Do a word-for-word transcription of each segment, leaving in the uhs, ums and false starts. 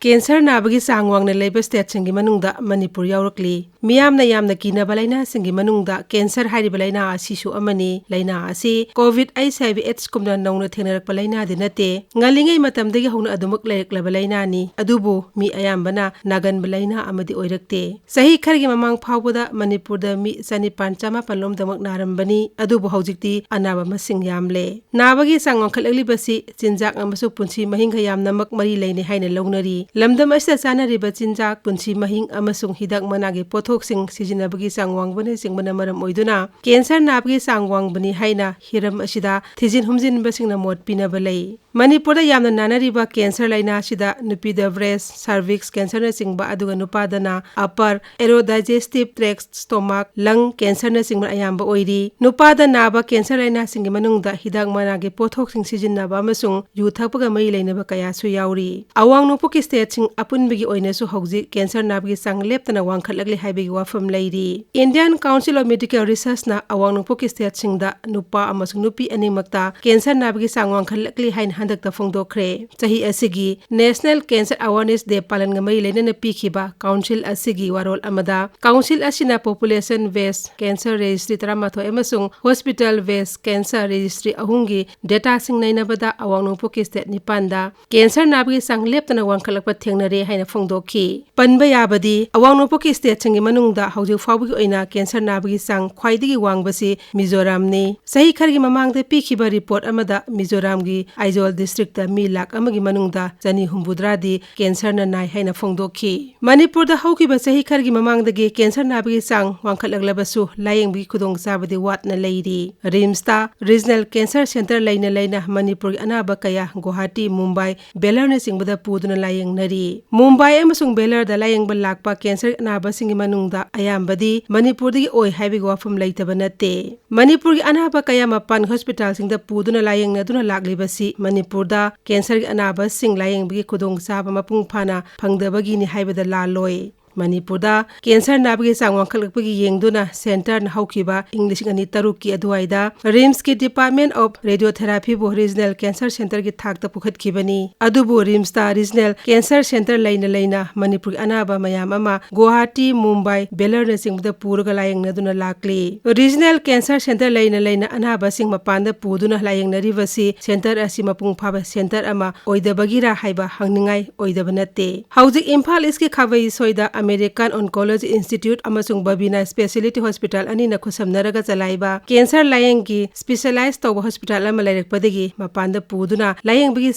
Cancer ꯅꯥꯕꯒꯤ ꯆꯥꯡ ꯋꯥꯡꯅ ꯂꯩꯕ ꯁ꯭ꯇꯦꯠꯁꯤꯡꯒꯤ ꯃꯅꯨꯡꯗ ꯃꯅꯤꯄꯨꯔ ꯌꯥꯎꯔꯛꯂꯤ꯫ ꯃꯤꯌꯥꯝꯅ ꯌꯥꯝꯅ ꯀꯤꯅꯕ ꯂꯥꯏꯅꯥꯁꯤꯡꯒꯤ ꯃꯅꯨꯡꯗ ꯀꯦꯟꯁꯔ ꯍꯥꯏꯔꯤꯕ ꯂꯥꯏꯅꯥ ꯑꯁꯤꯁꯨ ꯑꯃꯅꯤ꯫ ꯂꯥꯏꯅꯥ ꯑꯁꯤ ꯀꯣꯚꯤꯗ ꯑꯩꯆ ꯑꯥꯏ ꯚꯤ ꯑꯦꯗꯁ ꯀꯨꯝꯅ ꯅꯧꯅ ꯊꯦꯡꯅꯔꯛꯄ ꯂꯥꯏꯅꯥꯗꯤ ꯅꯠꯇꯦ꯫ ꯉꯜꯂꯤꯉꯩ ꯃꯇꯝꯗꯒꯤ ꯍꯧꯅ ꯑꯗꯨꯃꯛ ꯂꯩꯔꯛꯂꯕ ꯂꯥꯏꯅꯥꯅꯤ, ꯑꯗꯨꯕꯨ ꯃꯤ ꯑꯌꯥꯝꯕꯅ ꯅꯥꯒꯟꯕ ꯂꯥꯏꯅꯥ ꯑꯃꯗꯤ ꯑꯣꯏꯔꯛꯇꯦ꯫ ꯆꯍꯤ ꯈꯔꯒꯤ ꯃꯃꯥꯡ ꯐꯥꯎꯕꯗ ꯃꯅꯤꯄꯨꯔꯗ ꯃꯤ ꯆꯅꯤꯄꯥꯟ ꯆꯃꯥꯄꯜ ꯂꯣꯝꯗꯃꯛ ꯅꯥꯔꯝꯕꯅꯤ, ꯑꯗꯨꯕꯨ ꯍꯧꯖꯤꯛꯇꯤ ꯑꯅꯥꯕ ꯃꯁꯤꯡ ꯌꯥꯝꯂꯦ꯫ ꯅꯥꯕꯒꯤ ꯆꯥꯡ ꯋꯥꯡꯈꯠꯂꯛꯂꯤꯕꯁꯤ ꯆꯤꯟꯖꯥꯛ ꯑꯃꯁꯨꯡ ꯄꯨꯟꯁꯤ ꯃꯍꯤꯡꯒ ꯌꯥꯝꯅꯃꯛ ꯃꯔꯤ ꯂꯩꯅꯩ ꯍꯥꯏꯅ ꯂꯧꯅꯔꯤ꯫ ꯂꯝꯗꯝ ꯑꯁꯤꯗ ꯆꯥꯅꯔꯤꯕ ꯆꯤꯟꯖꯥꯛ, ꯄꯨꯟꯁꯤ ꯃꯍꯤꯡ ꯑꯃꯁꯨꯡ ꯍꯤꯗꯥꯛ ꯃꯅꯥꯒꯤ ꯄꯣꯠꯊꯣꯛꯁꯤꯡ ꯁꯤꯖꯤꯟꯅꯕꯒꯤ ꯆꯥꯡ ꯋꯥꯡꯕꯅꯆꯤꯡꯕꯅ ꯃꯔꯝ ꯑꯣꯏꯗꯨꯅ ꯀꯦꯟꯁꯔ ꯅꯥꯕꯒꯤ ꯆꯥꯡ ꯋꯥꯡꯕꯅꯤ ꯍꯥꯏꯅ ꯍꯤꯔꯝ ꯑꯁꯤꯗ ꯊꯤꯖꯤꯟ ꯍꯨꯝꯖꯤꯟꯕꯁꯤꯡꯅ ꯃꯣꯠ ꯄꯤꯅꯕ ꯂꯩ꯫ ꯃꯅꯤꯄꯨꯔꯗ ꯌꯥꯝꯅ ꯅꯥꯅꯔꯤꯕ ꯀꯦꯟꯁꯔ ꯂꯥꯏꯅꯥ ꯑꯁꯤꯗ ꯅꯨꯄꯤꯗ ꯕ꯭ꯔꯦꯁ, ꯁꯥꯔꯚꯤꯛꯁ ꯀꯦꯟꯁꯔꯅꯆꯤꯡꯕ, ꯑꯗꯨꯒ ꯅꯨꯄꯥꯗꯅ ꯑꯄꯔ ꯑꯦꯔꯣꯗꯥꯏꯖꯦꯁꯇꯤꯚ ꯇ꯭ꯔꯦꯛꯁ, ꯁ꯭ꯇꯣꯃꯥꯛ, ꯂꯪ ꯀꯦꯟꯁꯔꯅꯆꯤꯡꯕ ꯑꯌꯥꯝꯕ ꯑꯣꯏꯔꯤ꯫ ꯅꯨꯄꯥꯗ ꯅꯥꯕ ꯀꯦꯟꯁꯔ ꯂꯥꯏꯅꯥꯁꯤꯡꯒꯤ ꯃꯅꯨꯡꯗ ꯍꯤꯗꯥꯛ ꯃꯅꯥꯒꯤ ꯄꯣꯠꯊꯣꯛꯁꯤꯡ ꯁꯤꯖꯤꯟꯅꯕ ꯑꯃꯁꯨꯡ ꯌꯨ ꯊꯛꯄꯒ ꯃꯔꯤ ꯂꯩꯅꯕ ꯀꯌꯥꯁꯨ ꯌꯥꯎꯔꯤ꯫ ꯑꯋꯥꯡ ꯅꯣꯡꯄꯣꯛꯀꯤ ꯁ꯭ꯇꯦꯠꯁꯤꯡ ꯑꯄꯨꯟꯕꯒꯤ ꯑꯣꯏꯅꯁꯨ ꯍꯧꯖꯤꯛ ꯀꯦꯟꯁꯔ ꯅꯥꯕꯒꯤ ꯆꯥꯡ ꯂꯦꯞꯇꯅ ꯋꯥꯡꯈꯠꯂꯛꯂꯤ ꯍꯥꯏꯕꯒꯤ ꯋꯥꯐꯝ ꯂꯩꯔꯤ꯫ Indian Council of Medical Researchꯅ ꯑꯋꯥꯡ ꯅꯣꯡꯄꯣꯛꯀꯤ ꯁ꯭ꯇꯦꯠꯁꯤꯡꯗ ꯅꯨꯄꯥ ꯑꯃꯁꯨꯡ ꯅꯨꯄꯤ ꯑꯅꯤꯃꯛꯇ ꯀꯦꯟꯁꯔ ꯅꯥꯕꯒꯤ ꯆꯥꯡ ꯋꯥꯡꯈꯠꯂꯛꯂꯤ ꯍꯥꯏꯅ ꯍꯟꯗꯛꯇ ꯐꯣꯡꯗꯣꯛꯈ꯭ꯔꯦ꯫ ꯆꯍꯤ ꯑꯁꯤꯒꯤ National Cancer Awareness Day ꯄꯥꯂꯟꯒ ꯃꯔꯤ ꯂꯩꯅꯅ ꯄꯤꯈꯤꯕ council ꯑꯁꯤꯒꯤ ꯋꯥꯔꯣꯜ ꯑꯃꯗ, council ꯑꯁꯤꯅ population based cancer registry ꯇꯔꯥꯃꯥꯊꯣꯏ ꯑꯃꯁꯨꯡ hospital based cancer registry ꯑꯍꯨꯝꯒꯤ dataꯁꯤꯡ ꯅꯩꯅꯕꯗ, ꯑꯋꯥꯡ ꯅꯣꯡꯄꯣꯛꯀꯤ ꯁ꯭ꯇꯦꯠ ꯅꯤꯄꯥꯟꯗ ꯀꯦꯟꯁꯔ ꯅꯥꯕꯒꯤ ꯆꯥꯡ ꯂꯦꯞꯇꯅ ꯋꯥꯡꯈꯠꯂꯛꯄ ꯊꯦꯡꯅꯔꯦ ꯍꯥꯏꯅ ꯐꯣꯡꯗꯣꯛꯈꯤ꯫ ꯄꯟꯕ ꯌꯥꯕꯗꯤ, ꯑꯋꯥꯡ ꯅꯣꯡꯄꯣꯛꯀꯤ ꯁ꯭ꯇꯦꯠꯁꯤꯡꯒꯤ ꯃꯅꯨꯡꯗ ꯍꯧꯖꯤꯛ ꯐꯥꯎꯕꯒꯤ ꯑꯣꯏꯅ ꯀꯦꯟꯁꯔ ꯅꯥꯕꯒꯤ ꯆꯥꯡ ꯈ꯭ꯋꯥꯏꯗꯒꯤ ꯋꯥꯡꯕꯁꯤ ꯃꯤꯖꯣꯔꯥꯝꯅꯤ꯫ ꯆꯍꯤ ꯈꯔꯒꯤ ꯃꯃꯥꯡꯗ ꯄꯤꯈꯤꯕ ꯔꯤꯄꯣꯔꯠ ꯑꯃꯗ ꯃꯤꯖꯣꯔꯥꯝꯒꯤ ꯑꯥꯏꯖꯣꯜ ꯗꯤꯁꯇ꯭ꯔꯤꯛꯇ ꯃꯤ ꯂꯥꯈ ꯑꯃꯒꯤ ꯃꯅꯨꯡꯗ ꯆꯅꯤ ꯍꯨꯝꯐꯨꯇꯔꯥꯗꯤ ꯀꯦꯟꯁꯔꯅ ꯅꯥꯏ ꯍꯥꯏꯅ ꯐꯣꯡꯗꯣꯛꯈꯤ꯫ ꯃꯅꯤꯄꯨꯔꯗ ꯍꯧꯈꯤꯕ ꯆꯍꯤ ꯈꯔꯒꯤ ꯃꯃꯥꯡꯗꯒꯤ ꯀꯦꯟꯁꯔ ꯅꯥꯕꯒꯤ ꯆꯥꯡ ꯋꯥꯡꯈꯠꯂꯛꯂꯕꯁꯨ ꯂꯥꯌꯦꯡꯕꯒꯤ ꯈꯨꯗꯣꯡꯆꯥꯕꯗꯤ ꯋꯥꯠꯅ ꯂꯩꯔꯤ꯫ ꯔꯤꯝꯁꯇ ꯔꯤꯖꯅꯦꯜ ꯀꯦꯟꯁꯔ ꯁꯦꯟꯇꯔ ꯂꯩꯅ ꯂꯩꯅ ꯃꯅꯤꯄꯨꯔꯒꯤ ꯑꯅꯥꯕ ꯀꯌꯥ ꯒꯨꯋꯥꯍꯥꯇꯤ, ꯃꯨꯝꯕꯥꯏ, ꯕꯦꯂꯔꯅꯆꯤꯡꯕꯗ ꯄꯨꯗꯨꯅ ꯂꯥꯌꯦꯡꯅꯔꯤ꯫ ꯃꯨꯝꯕꯥꯏ ꯑꯃꯁꯨꯡ ꯕꯦꯂꯔꯗ ꯂꯥꯌꯦꯡꯕ ꯂꯥꯛꯄ ꯀꯦꯟꯁꯔ ꯑꯅꯥꯕꯁꯤꯡꯒꯤ ꯃꯅꯨꯡꯗ ꯑꯌꯥꯝꯕꯗꯤ ꯃꯅꯤꯄꯨꯔꯗꯒꯤ ꯑꯣꯏ ꯍꯥꯏꯕꯒꯤ ꯋꯥꯐꯝ ꯂꯩꯇꯕ ꯅꯠꯇꯦ꯫ ꯃꯅꯤꯄꯨꯔꯒꯤ ꯑꯅꯥꯕ ꯀꯌꯥ ꯃꯄꯥꯟꯒꯤ ꯍꯣꯁꯄꯤꯇꯥꯜꯁꯤꯡꯗ ꯄꯨꯗꯨꯅ ꯂꯥꯌꯦꯡꯅꯗꯨꯅ ꯂꯥꯛꯂꯤꯕꯁꯤ ꯃꯅꯤꯄꯨꯔꯗ ꯀꯦꯟꯁꯔꯒꯤ ꯑꯅꯥꯕꯁꯤꯡ ꯂꯥꯌꯦꯡꯕꯒꯤ ꯈꯨꯗꯣꯡꯆꯥꯕ ꯃꯄꯨꯡ ꯐꯥꯅ ꯐꯪꯗꯕꯒꯤꯅꯤ ꯍꯥꯏꯕꯗ ꯂꯥꯜꯂꯣꯏ꯫ ꯃꯅꯤꯄꯨꯔꯗ cancer ꯅꯥꯕꯒꯤ ꯆꯥꯡ ꯋꯥꯡꯈꯠꯂꯛꯄꯒꯤ ꯌꯦꯡꯗꯨꯅ centreꯅ ꯍꯧꯈꯤꯕ ꯏꯪ ꯂꯤꯁꯤꯡ ꯑꯅꯤ ꯇꯔꯨꯛꯀꯤ ꯑꯗꯨꯋꯥꯏꯗ RIMSꯀꯤ Department of Radiotherapyꯕꯨ Regional Cancer Centreꯒꯤ ꯊꯥꯛꯇ ꯄꯨꯈꯠꯈꯤꯕꯅꯤ꯫ ꯑꯗꯨꯕꯨ RIMSꯇ Regional Cancer Centre ꯂꯩꯅ ꯂꯩꯅ ꯃꯅꯤꯄꯨꯔꯒꯤ ꯑꯅꯥꯕ ꯃꯌꯥꯝ ꯑꯃ ꯒꯨꯋꯥꯍꯥꯇꯤ, ꯃꯨꯝꯕꯥꯏ, ꯕꯦꯂꯔꯅꯆꯤꯡꯕꯗ ꯄꯨꯔꯒ ꯂꯥꯌꯦꯡꯅꯗꯨꯅ ꯂꯥꯛꯂꯤ꯫ Regional Cancer Centre ꯂꯩꯅ ꯂꯩꯅ ꯑꯅꯥꯕꯁꯤꯡ ꯃꯄꯥꯟꯗ ꯄꯨꯗꯨꯅ ꯂꯥꯌꯦꯡꯅꯔꯤꯕꯁꯤ centre ꯑꯁꯤ ꯃꯄꯨꯡ ꯐꯥꯕ centre ꯑꯃ ꯑꯣꯏꯗꯕꯒꯤꯔꯥ ꯍꯥꯏꯕ ꯍꯪꯅꯤꯡꯉꯥꯏ ꯑꯣꯏꯗꯕ ꯅꯠꯇꯦ꯫ ꯍꯧꯖꯤꯛ ꯏꯝꯐꯥꯜ Eastꯀꯤ ꯈꯥꯕꯩ ꯁꯣꯏꯗ American Oncology Institute ꯑꯃꯁꯨꯡ ꯕꯕꯤꯅꯥ Speciality Hospital ꯑꯅꯤꯅ ꯈꯨꯠꯁꯝꯅꯔꯒ ꯆꯂꯥꯏꯕ cancer ꯂꯥꯌꯦꯡꯒꯤ specialize ꯇꯧꯕ hospital ꯑꯃ ꯂꯩꯔꯛꯄꯗꯒꯤ ꯃꯄꯥꯟꯗ ꯄꯨꯗꯨꯅ ꯂꯥꯌꯦꯡꯕꯒꯤ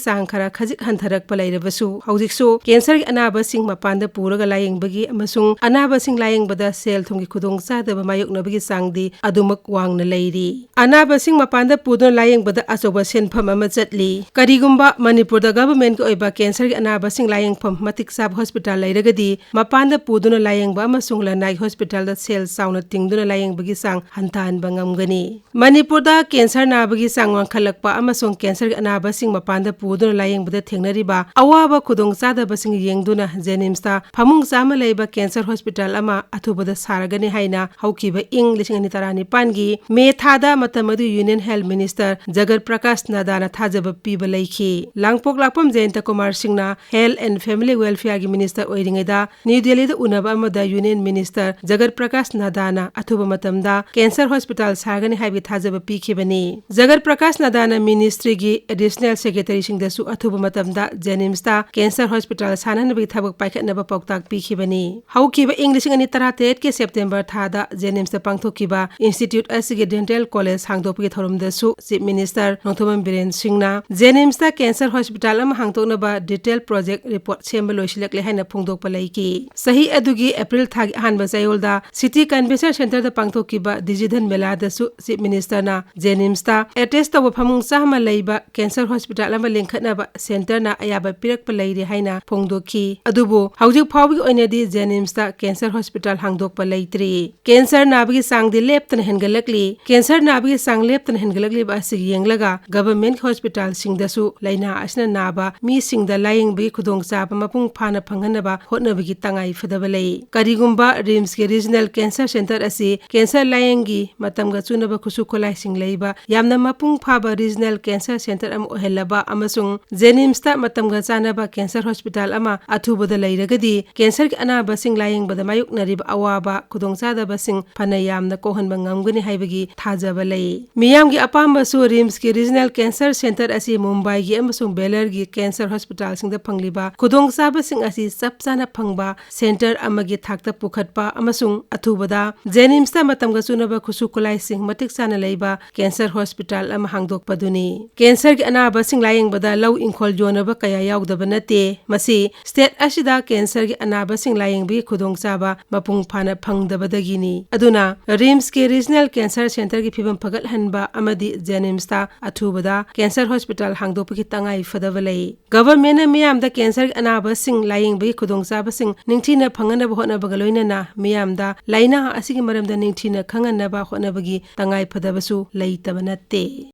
ꯆꯥꯡ ꯈꯔ ꯈꯖꯤꯛ ꯍꯟꯊꯔꯛꯄ ꯂꯩꯔꯕꯁꯨ, ꯍꯧꯖꯤꯛꯁꯨ cancerꯒꯤ ꯑꯅꯥꯕꯁꯤꯡ ꯃꯄꯥꯟꯗ ꯄꯨꯔꯒ ꯂꯥꯌꯦꯡꯕꯒꯤ ꯑꯃꯁꯨꯡ ꯑꯅꯥꯕꯁꯤꯡ ꯂꯥꯌꯦꯡꯕꯗ ꯁꯦꯜ ꯊꯨꯝꯒꯤ ꯈꯨꯗꯣꯡꯆꯥꯗꯕ ꯃꯥꯌꯣꯛꯅꯕꯒꯤ ꯆꯥꯡꯗꯤ ꯑꯗꯨꯃꯛ ꯋꯥꯡꯅ ꯂꯩꯔꯤ꯫ ꯑꯅꯥꯕꯁꯤꯡ ꯃꯄꯥꯟꯗ ꯄꯨꯗꯨꯅ ꯂꯥꯌꯦꯡꯕꯗ ꯑꯆꯧꯕ ꯁꯦꯟꯐꯝ ꯑꯃ ꯆꯠꯂꯤ꯫ ꯀꯔꯤꯒꯨꯝꯕ ꯃꯅꯤꯄꯨꯔꯗ governmentꯀꯤ ꯑꯣꯏꯕ cancerꯒꯤ ꯑꯅꯥꯕꯁꯤꯡ ꯂꯥꯌꯦꯡꯐꯝ ꯃꯇꯤꯛ ꯆꯥꯕ hospital ꯂꯩꯔꯒꯗꯤ, ꯃꯄꯥꯟꯗ ꯄꯨꯗꯨꯅ ꯂꯥꯌꯦꯡꯕ ꯑꯃꯁꯨꯡ ꯂꯅꯥꯏ hospitalꯗ ꯁꯦꯜ ꯆꯥꯎꯅ ꯇꯤꯡꯗꯨꯅ ꯂꯥꯌꯦꯡꯕꯒꯤ ꯆꯥꯡ ꯍꯟꯊꯍꯟꯕ ꯉꯝꯒꯅꯤ꯫ ꯃꯅꯤꯄꯨꯔꯗ cancer ꯅꯥꯕꯒꯤ ꯆꯥꯡ ꯋꯥꯡꯈꯠꯂꯛꯄ ꯑꯃꯁꯨꯡ cancerꯒꯤ ꯑꯅꯥꯕꯁꯤꯡ ꯃꯄꯥꯟꯗ ꯄꯨꯗꯨꯅ ꯂꯥꯌꯦꯡꯕꯗ ꯊꯦꯡꯅꯔꯤꯕ ꯑꯋꯥꯕ ꯈꯨꯗꯣꯡꯆꯥꯗꯕꯁꯤꯡ ꯌꯦꯡꯗꯨꯅ JNIMSꯇ ꯐꯃꯨꯡ ꯆꯥꯝꯃ ꯂꯩꯕ cancer hospital ꯑꯃ ꯑꯊꯨꯕꯗ ꯁꯥꯔꯒꯅꯤ ꯍꯥꯏꯅ ꯍꯧꯈꯤꯕ ꯏꯪ ꯂꯤꯁꯤꯡ ꯑꯅꯤ ꯇꯔꯥꯅꯤꯄꯥꯟꯒꯤ ꯃꯦ ꯊꯥꯗ ꯃꯇꯝ ꯑꯗꯨꯒꯤ Union Health Minister ꯖꯒꯠ ꯄ꯭ꯔꯀꯥꯁ ꯅꯗꯥꯅ ꯊꯥꯖꯕ ꯄꯤꯕ ꯂꯩꯈꯤ꯫ ꯂꯥꯡꯄꯣꯛ ꯂꯥꯛꯄꯝ ꯖꯌꯟꯇ ꯀꯨꯃꯥꯔ ꯁꯤꯡꯅ Health and Family Welfareꯒꯤ Minister ꯑꯣꯏꯔꯤꯉꯩꯗ ꯅ꯭ꯌꯨ ꯗꯦꯜꯂꯤꯗ ꯎꯅꯕ ꯑꯃꯗ Union Minister ꯖꯒꯠ ꯄ꯭ꯔꯀꯥꯁ ꯅꯗꯥꯅ ꯑꯊꯨꯕ ꯃꯇꯝꯗ cancer hospital ꯁꯥꯒꯅꯤ ꯍꯥꯏꯕꯒꯤ ꯊꯥꯖꯕ ꯄꯤꯈꯤꯕꯅꯤ꯫ ꯖꯒꯠ ꯄ꯭ꯔꯀꯥꯁ ꯅꯗꯥꯅ ministryꯒꯤ additional secretaryꯁꯤꯡꯗꯁꯨ ꯑꯊꯨꯕ ꯃꯇꯝꯗ JNIMSꯇ cancer hospital ꯁꯥꯅꯅꯕꯒꯤ ꯊꯕꯛ ꯄꯥꯏꯈꯠꯅꯕ ꯄꯥꯎꯇꯥꯛ ꯄꯤꯈꯤꯕꯅꯤ꯫ ꯍꯧꯈꯤꯕ ꯏꯪ ꯂꯤꯁꯤꯡ ꯑꯅꯤ ꯇꯔꯥꯇꯔꯦꯠꯀꯤ September ꯊꯥꯗ JNIMSꯇ ꯄꯥꯡꯊꯣꯛꯈꯤꯕ institute ꯑꯁꯤꯒꯤ dental college ꯍꯥꯡꯗꯣꯛꯄꯒꯤ ꯊꯧꯔꯝꯗꯁꯨ Chief Minister Nongthombam Biren ꯁꯤꯡꯅ JNIMSꯇ cancer hospital ꯑꯃ ꯍꯥꯡꯗꯣꯛꯅꯕ detail project report ꯁꯦꯝꯕ ꯂꯣꯏꯁꯤꯜꯂꯛꯂꯦ ꯍꯥꯏꯅ ꯐꯣꯡꯗꯣꯛꯄ ꯂꯩꯈꯤ꯫ ꯆꯍꯤ ꯑꯗꯨꯒꯤ April ꯊꯥꯒꯤ ꯑꯍꯥꯟꯕ ꯆꯌꯣꯜꯗ City Convention Centreꯗ ꯄꯥꯡꯊꯣꯛꯈꯤꯕ Digidhan Melaꯗꯁꯨ Chief Ministerꯅ JNIMSꯇ attach ꯇꯧꯕ ꯐꯃꯨꯡ ꯆꯥꯝꯃ ꯂꯩꯕ cancer hospital ꯑꯃ ꯂꯤꯡꯈꯠꯅꯕ centreꯅ ꯑꯌꯥꯕ ꯄꯤꯔꯛꯄ ꯂꯩꯔꯦ ꯍꯥꯏꯅ ꯐꯣꯡꯗꯣꯛꯈꯤ꯫ ꯑꯗꯨꯕꯨ ꯍꯧꯖꯤꯛ ꯐꯥꯎꯕꯒꯤ ꯑꯣꯏꯅꯗꯤ JNIMSꯇ cancer hospital ꯍꯥꯡꯗꯣꯛꯄ ꯂꯩꯇ꯭ꯔꯤ꯫ Cancer ꯅꯥꯕꯒꯤ ꯆꯥꯡꯗꯤ ꯂꯦꯞꯇꯅ ꯍꯦꯟꯒꯠꯂꯛꯂꯤ꯫ Cancer ꯅꯥꯕꯒꯤ ꯆꯥꯡ ꯂꯦꯞꯇꯅ ꯍꯦꯟꯒꯠꯂꯛꯂꯤꯕ ꯑꯁꯤ ꯌꯦꯡꯂꯒ government hospitalꯁꯤꯡꯗꯁꯨ ꯂꯥꯏꯅꯥ ꯑꯁꯤꯅ ꯅꯥꯕ ꯃꯤꯁꯤꯡꯗ ꯂꯥꯌꯦꯡꯕꯒꯤ ꯈꯨꯗꯣꯡꯆꯥꯕ ꯃꯄꯨꯡ ꯐꯥꯅ ꯐꯪꯍꯟꯅꯕ ꯍꯣꯠꯅꯕꯒꯤ ꯇꯉꯥꯏ ꯐꯗꯕ ꯂꯩ꯫ ꯀꯔꯤꯒꯨꯝꯕ ꯔꯤꯝꯁꯀꯤ ꯔꯤꯖꯅꯦꯜ ꯀꯦꯟꯁꯔ ꯁꯦꯟꯇꯔ ꯑꯁꯤ ꯀꯦꯟꯁꯔ ꯂꯥꯌꯦꯡꯒꯤ ꯃꯇꯝꯒ ꯆꯨꯅꯕ ꯈꯨꯠꯁꯨ ꯈꯨꯠꯂꯥꯏꯁꯤꯡ ꯂꯩꯕ ꯌꯥꯝꯅ ꯃꯄꯨꯡ ꯐꯥꯕ ꯔꯤꯖꯅꯦꯜ ꯀꯦꯟꯁꯔ ꯁꯦꯟꯇꯔ ꯑꯃ ꯑꯣꯏꯍꯜꯂꯕ ꯑꯃꯁꯨꯡ ꯖꯦꯅꯤꯝꯁꯇ ꯃꯇꯝꯒ ꯆꯥꯅꯕ ꯀꯦꯟꯁꯔ ꯍꯣꯁꯄꯤꯇꯥꯜ ꯑꯃ ꯑꯊꯨꯕꯗ ꯂꯩꯔꯒꯗꯤ, ꯀꯦꯟꯁꯔꯒꯤ ꯑꯅꯥꯕꯁꯤꯡ ꯂꯥꯌꯦꯡꯕꯗ ꯃꯥꯌꯣꯛꯅꯔꯤꯕ ꯑꯋꯥꯕ ꯈꯨꯗꯣꯡꯆꯥꯗꯕꯁꯤꯡ ꯐꯅ ꯌꯥꯝꯅ ꯀꯣꯛꯍꯟꯕ ꯉꯝꯒꯅꯤ ꯍꯥꯏꯕꯒꯤ ꯊꯥꯖꯕ ꯂꯩ꯫ ꯃꯤꯌꯥꯝꯒꯤ ꯑꯄꯥꯝꯕꯁꯨ ꯔꯤꯝꯁꯀꯤ ꯔꯤꯖꯅꯦꯜ ꯀꯦꯟꯁꯔ ꯁꯦꯟꯇꯔ ꯑꯁꯤ ꯃꯨꯝꯕꯥꯏꯒꯤ ꯑꯃꯁꯨꯡ ꯕꯦꯂꯔꯒꯤ ꯀꯦꯟꯁꯔ ꯍꯣꯁꯄꯤꯇꯥꯜꯁꯤꯡꯗ ꯐꯪꯂꯤꯕ ꯈꯨꯗꯣꯡꯆꯥꯕꯁꯤꯡ ꯑꯁꯤ ꯆꯞ ꯆꯥꯅ ꯐꯪꯕ ꯁꯦꯟꯇꯔ ꯑꯃꯒꯤ ꯊꯥꯛꯇ ꯄꯨꯈꯠꯄ ꯑꯃꯁꯨꯡ ꯑꯊꯨꯕꯗ ꯖꯦꯅꯤꯝꯁꯇ ꯃꯇꯝꯒ ꯆꯨꯅꯕ ꯈꯨꯠꯁꯨ ꯈꯨꯠꯂꯥꯏꯁꯤꯡ ꯃꯇꯤꯛ ꯆꯥꯅ ꯂꯩꯕ ꯀꯦꯟꯁꯔ ꯍꯣꯁꯄꯤꯇꯥꯜ ꯑꯃ ꯍꯥꯡꯗꯣꯛꯄꯗꯨꯅꯤ꯫ ꯀꯦꯟꯁꯔꯒꯤ ꯑꯅꯥꯕꯁꯤꯡ ꯂꯥꯌꯦꯡꯕꯗ ꯂꯧ ꯏꯪꯈꯣꯜ ꯌꯣꯟꯅꯕ ꯀꯌꯥ ꯌꯥꯎꯗꯕ ꯅꯠꯇꯦ꯫ ꯃꯁꯤ ꯁ꯭ꯇꯦꯠ ꯑꯁꯤꯗ ꯀꯦꯟꯁꯔꯒꯤ ꯑꯅꯥꯕꯁꯤꯡ ꯂꯥꯌꯦꯡꯕꯒꯤ ꯈꯨꯗꯣꯡꯆꯥꯕ ꯃꯄꯨꯡ ꯐꯥꯅ ꯐꯪꯗꯕꯗꯒꯤꯅꯤ꯫ ꯑꯗꯨꯅ ꯔꯤꯝꯁꯀꯤ ꯔꯤꯖꯅꯦꯜ ꯀꯦꯟꯁꯔ ꯁꯦꯟꯇꯔꯒꯤ ꯐꯤꯕꯝ ꯐꯒꯠꯍꯟꯕ ꯑꯃꯗꯤ ꯖꯦꯅꯤꯝꯁꯇ ꯑꯊꯨꯕꯗ ꯀꯦꯟꯁꯔ ꯍꯣꯁꯄꯤꯇꯥꯜ ꯍꯥꯡꯗꯣꯛꯄꯒꯤ ꯇꯉꯥꯏ ꯐꯗꯕ ꯂꯩ꯫ ꯒꯚꯔꯟꯃꯦꯟꯠꯅ ꯃꯤꯌꯥꯝꯗ ꯀꯦꯟꯁꯔꯒꯤ ꯑꯅꯥꯕꯁꯤꯡ ꯂꯥꯌꯦꯡꯕꯒꯤ ꯈꯨꯗꯣꯡꯆꯥꯕꯁꯤꯡ ꯅꯤꯡꯊꯤꯅ ꯐꯪꯍꯟꯅꯕ ꯍꯣꯠꯅꯕꯒ ꯂꯣꯏꯅꯅ ꯃꯤꯌꯥꯝꯗ ꯂꯥꯏꯅꯥ ꯑꯁꯤꯒꯤ ꯃꯔꯝꯗ ꯅꯤꯡꯊꯤꯅ ꯈꯪꯍꯟꯅꯕ ꯍꯣꯠꯅꯕꯒꯤ ꯇꯉꯥꯏ ꯐꯗꯕꯁꯨ ꯂꯩꯇꯕ ꯅꯠꯇꯦ꯫